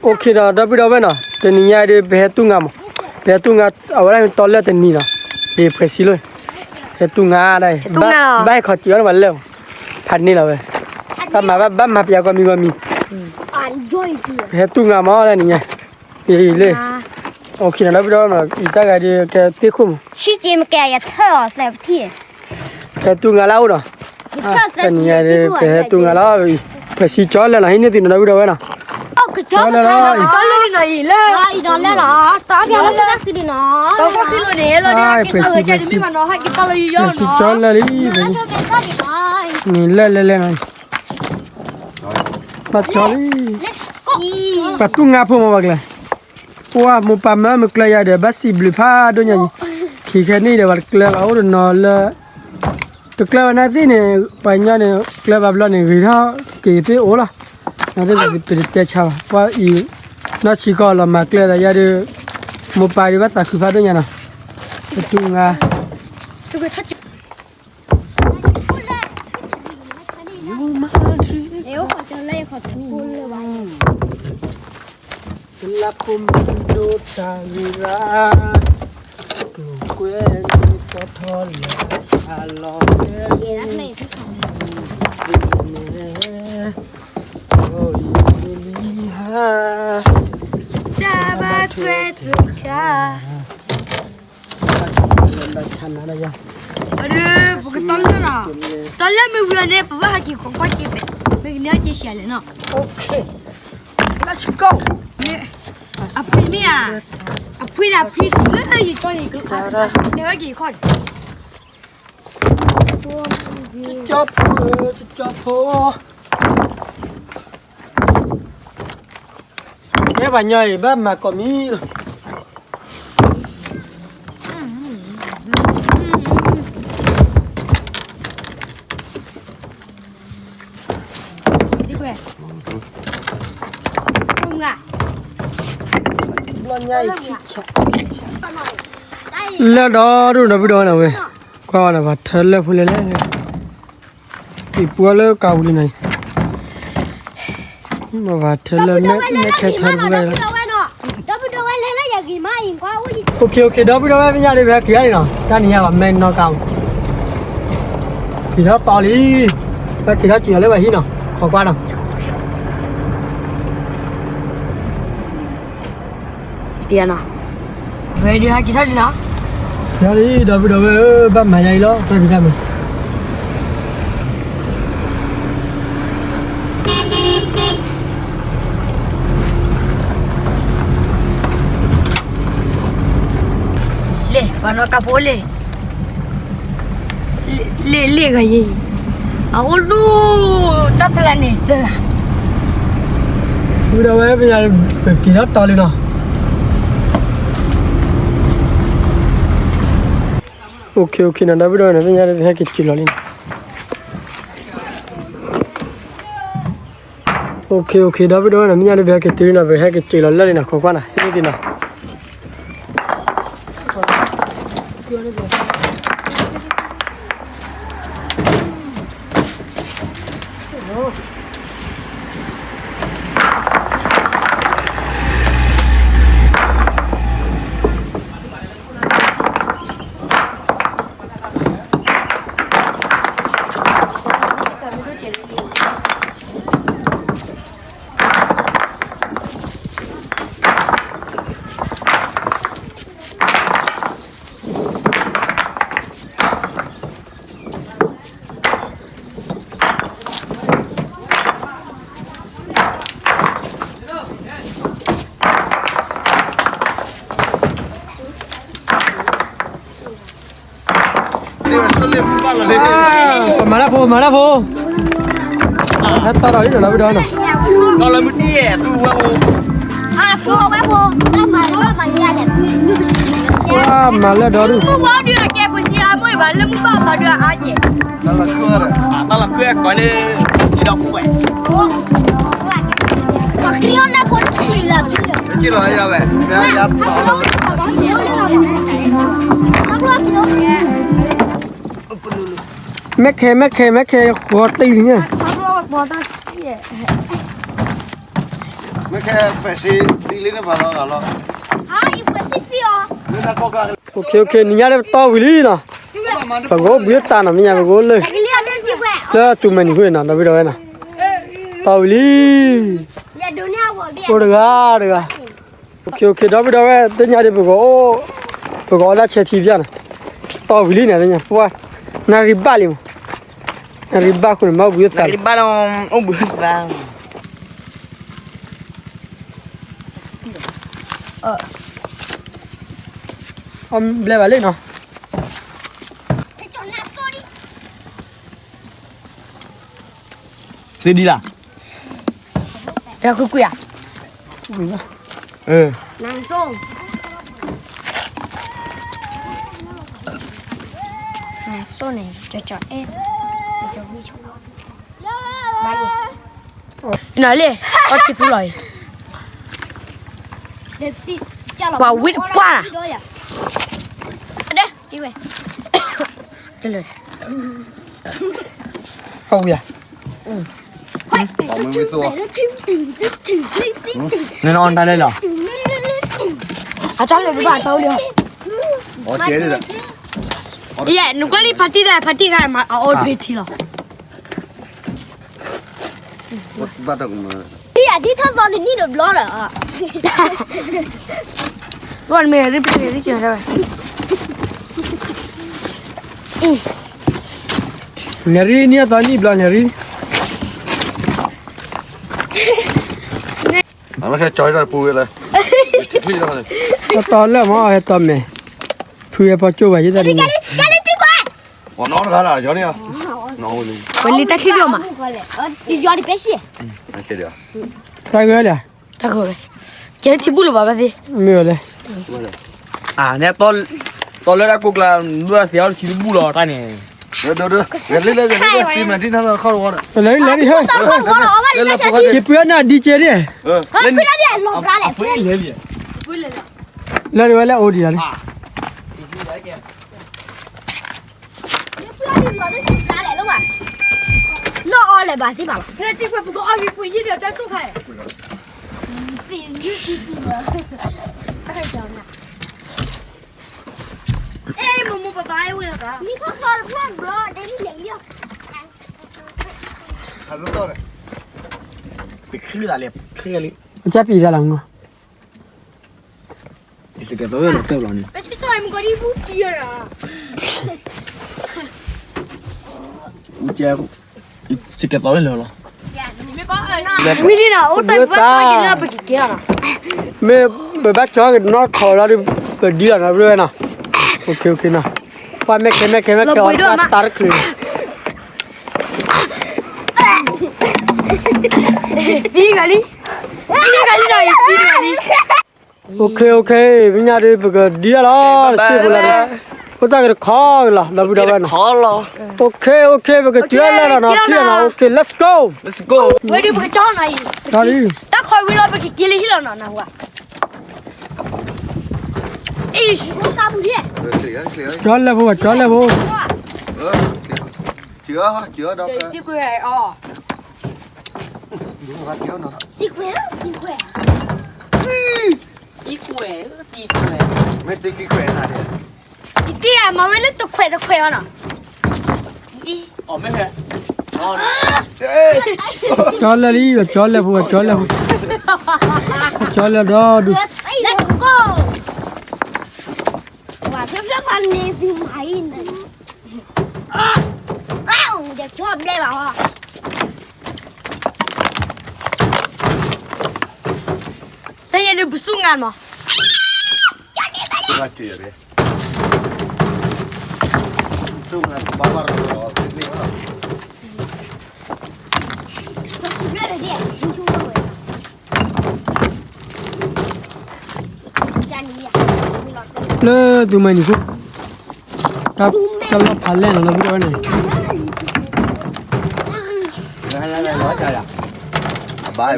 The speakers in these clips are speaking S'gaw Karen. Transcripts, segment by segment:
အိၣ်ခ့ဒီး ဒီပုၢ်ဒီဝဲၢ်နီၤ, တနံၤညါဒီး ပဟဲတူၢ်ငါမး, ပဟဲတူၢ်ငါ အဝဲဒၣ်တီလၢတနံၤနီၤ, ဒီးဖှဲးစံလၢ, ဟဲတူၢ်ငါဒၣ်အံၤ, ဘၣ်ဟဲခီၣ်စံးအီၤန့ၣ် ပှၤလၢာ်မး, ဖးန့ၢ်လီၤဝဲ, ဘၣ်မၤဘၣ်မၤပယီၤဂီၢ်မံၤဂီၢ်မံၤ, ပဟဲတူၢ်ငါမးလၢနံၤညါ, အံၤလၢ, အိၣ်ခ့နီၤ ဒီပုၢ်ဒီဝဲၢ်နီၤ, အံၤတၢ်ဂၤဒီးကဲသ့ၣ်ခိၣ်မး ဟဲတူၢ်ငါလၢအအိၣ်နီၤ, တနံၤညါဒီး ပဟဲတူၢ်ငါလီၤ, ပှဲၤစံကၠီလၢာ်နီၤ ဟံးန့ၢ်သုနီၤ ဒီပုၢ်ဒီဝဲၢ်နီၤ, ကၠီလၢာ်လီၤ, ကၠီလၢာ်လံနီၤ အံၤလၢ, အံၤဒီးလၢာ်လီၤ, တၢ်ဘၣ်လၢတၢ်ဃံဒံးနီၤ, ပှဲၤစံကၠီလၢာ်လံ, န့ၣ်လၢာ်လၢာ်လၢာ်နီၤ, ဘၣ်ကၠီလံ, ပှၤတူၢ်ငါဖိမး ပှၤကျဲ ပှၤမိၢ်ပၢ်မၢမုၢ်ကျၢၢ်ယၤဒီး ဘၣ်စံးဘျုးဖးဒိၣ်ညါအံၤ, ခံခဲနံၣ်ဒီး ပှၤတကျၢၤဘၣ်အိၣ်တနီၤလၢ, တကျၢၤဘၣ်နာ်သ့ၣ်န့ၣ် ပှၤကညီန့ၣ် ကျၢၤဘၣ်ဘျီန့ၣ် ဂ့ၤထီၣ်က့ၤသ့ၣ်အိၣ်လီၤ, နာ်သ့ၣ်ပတတဲဆါဘၣ် ပှၤအံၤ, နီၢ်ဆံးကီၢ်လီၤမၤကျၢၤသးယၤဒီး, မိၢ်ပၢ်ဒီးဘၣ်သးခုဖးဒိၣ်ညါနီၤ, ပတူၢ်ငါ တလးဖိမုၢ်ဒိၣ်တၢ်ဂ့ၤရၣ်, ကျိၤကွဲမ့ၢ်တီထီလၢအလီၤ, န့ၣ်, အီအံၤလံဟါ, တၢ်ဘၣ်ထွဲတခါ ဘၣ်ဆါနၤဒၣ်ယၤ, အဒီး ပကတီလၢာ်နီၤ, တီလၢမ့ၢ်ဝံၤအီၤန့ၣ် ပဘၣ်ဟဲက့ၤဃီကွၢ်က့ၤပဲ, မ့ၢ်ကန့ၢ်က့ၤဆံးလဲၣ်နီၤ, အဖှံမ့ၢ်ဧါ, အဖှံန့ၣ် အဖှံလၢယတီန့ၣ်, တဲဝဲက့ၤခီၣ်န့ၣ်, ကၠီဖိ, ကၠီဖိ ကဲပှၤညီအံၤ ဘၣ်မၤကိးမံၤလီၤ, လၢဒီဒူၣ်ဒီပုၢ်ဒီဝဲၢ်နီၤဝဲ, ကွၢ်ဝဲဒီးပှၤထၢလၢၢ်ဖိလဲၣ်လဲၣ်, အံၤပှၤလၢကးဝံၤလံနီၤအံၤ, ပှၤထၢလၢၢ် မ့ၢ်ခဲထၢတဖုဘၣ်လီၤ, အိၣ်ခ့ အိၣ်ခ့ ဒီပုၢ်ဒီဝဲၢ်လၢညါ ယဂ့ၤမးအံၤကွၢ်အိၣ်, အိၣ်ခ့ အိၣ်ခ့ ဒီပုၢ်ဒီဝဲၢ် မ့ၢ်ညါဒီး ပဟဲက့ၤဒၣ်လံနီၤ, တၢ်နံၤညါဘၣ် မ့ၢ်နီၢ်ကါမး, က့ၤထီၣ်တီလံ, ပက့ၤထီၣ်က့ၤလီၤလၢပှၤဟံၣ်နီၤ, ခိးကွၢ်နီၤ, ယၤနီၤ, ဝဲဒုးဟဲက့ၤထီၣ်လံနီၤ, က့ၤထီၣ်လံ ဒီပုၢ်ဒီဝဲၢ်ဧၢ, ဘၣ်မၤယါအံၤလီၤ တၢ်ဖံးတၢ်မၤ လဲၤ ပှၤနီၢ်ကါဖိလဲၤ, လဲၤလဲၤဂၤယဲ, အအိၣ်လူၤ, တၢ်ဖျါန့ၣ်သၢဂၤ, ဒီပုၢ်ဒီဝဲၢ် မ့ၢ်ညါ ပက့ၤထီၣ်တီလံနီၤ, အိၣ်ခ့ အိၣ်ခ့နီၤ ဒီပုၢ်ဒီဝဲၢ်နီၤ မ့ၢ်ညါဒီး ပဟဲက့ၤတုၤလီၤလံနီၤ. အိၣ်ခ့ အိၣ်ခ့ ဒီပုၢ်ဒီဝဲၢ်နီၤ မ့ၢ်ညါဒီး ပဟဲက့ၤတုၤလီၤလၢာ်လံနီၤ ခိးကွၢ်နီၤ ဟ့ၣ်သ့နီၤ. ပမၤတၢ်ဖိ မၤတၢ်ဖိ, ဟဲတီဒီးလံနီၤ ဒီပုၢ်ဒီဝဲၢ်နီၤ, တီလၢမုၢ်တံၢ် သူဝဲဖိ, အဖိဝဲဖိ, တၢ်မၤလၢဘၣ်မၤယၤလဲၣ်, မုၢ်ကဆံး, မၤလၢဒီဒူၣ်, မုၢ်ဝဲဒုးအကဲဖိဆံးအမိၢ်အံၤဘၣ် လၢမုၢ်ဘၣ်မၤဒုးအါကဲ, တၢ်လီၤဃုအီၤဒီး တၢ်လီၤဃုအကိးန့ၣ် ဆံးဒီးပှဲၤ ကလီယဝဲ, မဲခဲ မဲခဲ မဲခဲ ဃီတံၢ်လံညါ, မဲ ခဲ fancy ဒ်လံန့ၣ်ဖးလီၤဂာ်လီၤ. အိၣ်ခ့ အိၣ်ခ့ နံၤညါလၢပတီၢ်ဝံၤလံနီၤ. ပကအိၣ်ဘှံးသးနီၤ မ့ၢ်ညါ ပကအိၣ်လၢ လၢသူၣ်မဲာ်နံၤဃိနီၤ ဒီပုၢ်ဒီဝဲၢ်နီၤ. တီၢ်ဝံၤလံ. အိၣ်တဂၤတဂၤ. အိၣ်ခ့ အိၣ်ခ့ ဒီပုၢ်ဒီဝဲၢ် သ့ၣ်ညါဒ်ပကအိၣ် ပကအီၣ်တၢ်ဆဲးထံပျၢ်နီၤ. တီၢ်ဝံၤလံန့ၣ် သ့ၣ်ညါ ပှၤ နၣ်ရံၣ်ဘၣ်လံမး. နၣ်ရံၣ်ဘၣ်ဃိန့ၣ် မ့ၢ်အိၣ်ဘှံးသး နၣ်ရံၣ်ဘၣ်လီၤ အိၣ်ဘှံးသး အီၣ်ဘျဲဘၣ်လံနီၤ. သ့ဒံးလၢ်. တၢ်ကွံာ်ကွံာ်ဧါ. နၤစိန့ၣ် ကၠီကၠီအဲၣ် ကၠီကၠီဝံၣ်ဆိ ဘၣ်လံ. နၤလံ အီၣ်တံၢ်ဖူလီၤအံၤ ပှၤဝံတပှၢ်ဧါ. တလၢာ် အဝံၤဧါ. နနအီၣ်တၢ်လဲၣ်လီၤ. အတၢ်လဲၣ်တဘၣ်အတၢ်အိၣ်လံ. ယဲ နကွၢ်လံဖါတံၢ်တၢ် ဖါတံၢ်ခါမၤအီၣ်တဂ့ၤထံလီၤ. ဘၣ်တၢ်ကမၤ ဒ်အဒ်ထီၣ်သီနနံၣ်တဘျီလီၤ. ဘၣ်မ့ၢ်ရံၣ်ပ့ၢ်ရံၣ်ကၢၤဝဲ နရံၣ်နံၣ်အသီနံၣ်ဘျီနရံၣ်. အမ့ၢ်ခဲကၠီတၢ်ပူၤဝဲလၢ တတီလၢမ့ၢ်ဟဲတီမဲာ် ဖုဟဲဖီကၠိဘၣ်ယဲတၢ်န့ၣ် ပှၤနီတဂၤလၢယီၤန့ၣ် ပလံတၢ်ချံဒိၣ်မး ယီၤတပဲရှံ တၢ်ဂ့ၤဝဲ တၢ်ဂ့ၤဝဲ ကဲထံဘူၣ်လၢၤဘၣ်ဘၣ်သ့ မ့ၢ်ဝဲလဲၣ် အန့ၣ် တီလၢတၢ်ကိၢ်ကျါ ဒိၣ်သ့အီၤတဆံတဘူၣ်လီၤတၢ်န့ၣ် လဲၤလဲၤလဲၤ ယပုၢ်အနၢ်ဒံကဲဒ် လဲၤဝဲလၢအိၣ်ဒံးလီၤန့ၣ် လၢဒ်ဝဲလၢအိၣ်ဒံးလီၤန့ၣ် နီၢ်အီၣ်လဲၤဘၣ်စံးဘၣ်လီၤ ပချံသးလဲၣ် ချံလံ အကၢ်ပံၤသးလီၤမး ယစကဲသိးလီၤတၢ်ဘျီန့ၣ် စကဲသိးလီၤလီၤ ဝံၤဒ်နီၤ အိၣ်တၢ်ပှၤက့ၤလၢပကက့ၤလီၤနီၤ မ့ၢ်ပဘၣ်ကၠီကနီၢ်ခီလီၤဒီး ပဒ်လီၤနီၤ ပဝဲနီၤ အိၣ်ခ့ အိၣ်ခ့နီၤ ပှၤမ့ၢ်ခဲမ့ၢ်ခဲမ့ၢ်ခဲအီၣ်တၢ်တၢ်တချုး သံဂၤလံ သံဂၤလံဒီး ယသံဂၤလံ အိၣ်ခ့ အိၣ်ခ့ မ့ၢ်ညါဒီး ပကဒံလီၤ တစံၣ်ပူၤလီၤဒီး အိၣ်တၢ်ကတခီကလီၤ ဒီပုၢ်ဒီဝဲၢ်နီၤ အိၣ်ခ့ အိၣ်ခ့ ပကကၠီလၢလီၤနီၤ ထံလီၤနီၤ အိၣ်ခ့ let's go ဝဲဒုးပကကၠီနီၤအံၤ တ�ခီဝံၤလီၤ ပကက့ၤလၢဟံၣ်လီၤနီၤ နၢ်ဟူဧါ ကၠီလဲၣ်ဖိ ကၠီလဲၣ်ဖိ တံၤကွဲးအီၤ တံၤကွဲး တံၤကွဲး တံၤကွဲး မ့ၢ်တံၤကွဲးနၤဒဲး ယတံၤဧါ မၤဝဲလၢတခွဲးတခွဲးအီၤနီၤ ကၠီလဲၣ်လံ ကၠီလဲၣ်ဖိ ကၠီလဲၣ်ဖိ ကၠီလဲၣ်ဒီဒူၣ် Let's go ဝါ ဖျၢၣ်ဖျၢၣ်ဖးန့ၣ်သံမၤအံၤန့ၣ် ယကၠီဘျဲဘၣ်ဟီ တၢ်ယဲဒုးပစူၢ်ငါမး လၢသူၣ်မဲာ်နံၤခိၣ် တၢ်လီၢ်ဖးလဲၢ်နီၤ လၢပဝဲန့ၣ် အဘၣ်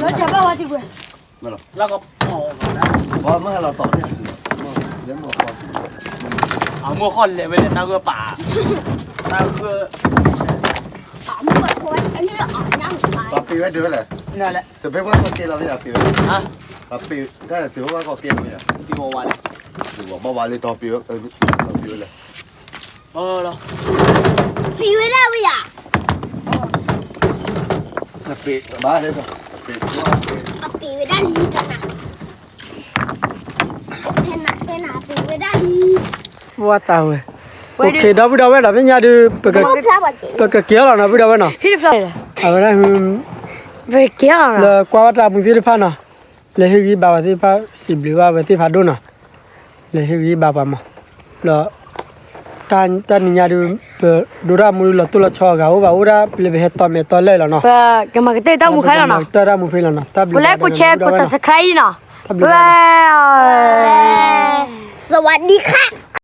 အမိၢ်ဃီလဲၤဝဲလဲၣ် တၢ်ဂၢၢ်ပာ် တၢ်ဂၢၢ် ပာ်ပ့ၤဝဲဒၣ်လဲၣ် တဘဲဘၣ်ကီၢ်ကဲလီၤမ့ၢ်ယၤ ပ့ၤဝဲ, ပ့ၤတၢ်န့ၣ် တဘဲဘၣ်ကီၢ်ကဲလီၤမ့ၢ်ယၤ, ပ့ၤဝဲဝဲ, ပ့ၤဝဲဘၣ်ဝဲလၢတီပ့ၤဝဲ, ပ့ၤဝဲလဲၣ်, ပ့ၤဝဲဒၣ်ဝဲယၤ, ပ့ၤဘၣ်လဲၣ်, ပ့ၤဝဲဒၣ်လံတနၤ, ပ့ၤဝဲဒၣ်လံ, ဝါတၢ်ဝဲ, အိၣ်ခ့ ဒီပုၢ်ဒီဝဲၢ်နီၤ ဖဲညါဒုး, ပကကဲလီၤနီၤ ပုၢ်ဒီဝဲၢ်နီၤ, အဝဲဒၣ်, လၢကွၢ်ဘၣ်တၢ်မူသ့ၣ်တဖၣ်နီၤ, လဲၤဟ့ၣ်ဂံၢ်ဘါပှၤသ့ၣ်တဖၣ် စံးဘျုးဘၣ်ဝဲသ့ၣ်တဖၣ်ဒိၣ်နီၤ, လဲၤဟ့ၣ်ဂံၢ်ဘါပှၤမး, ဒီး တၢ်နံၤညါဒုး ပဒိၣ်တၢ်မူဒုး လီၤတိၢ်လီၤဆီအဂၤအိၣ်ဘၣ် အိၣ်ဒၣ်လၢပဟဲတီမဲာ်တီလဲၢ်လီၤနီၤ, ကမၤကတၢၢ်တၢ်မူခဲလီၤနီၤ, ကတၢၢ်တၢ်မူဖဲလီၤနီၤ, တၢ်ဘျုး ကလဲၤကိးဆဲးကိး subscribe နီၤ, တၢ်ဘျုး สวัสดีค่ะ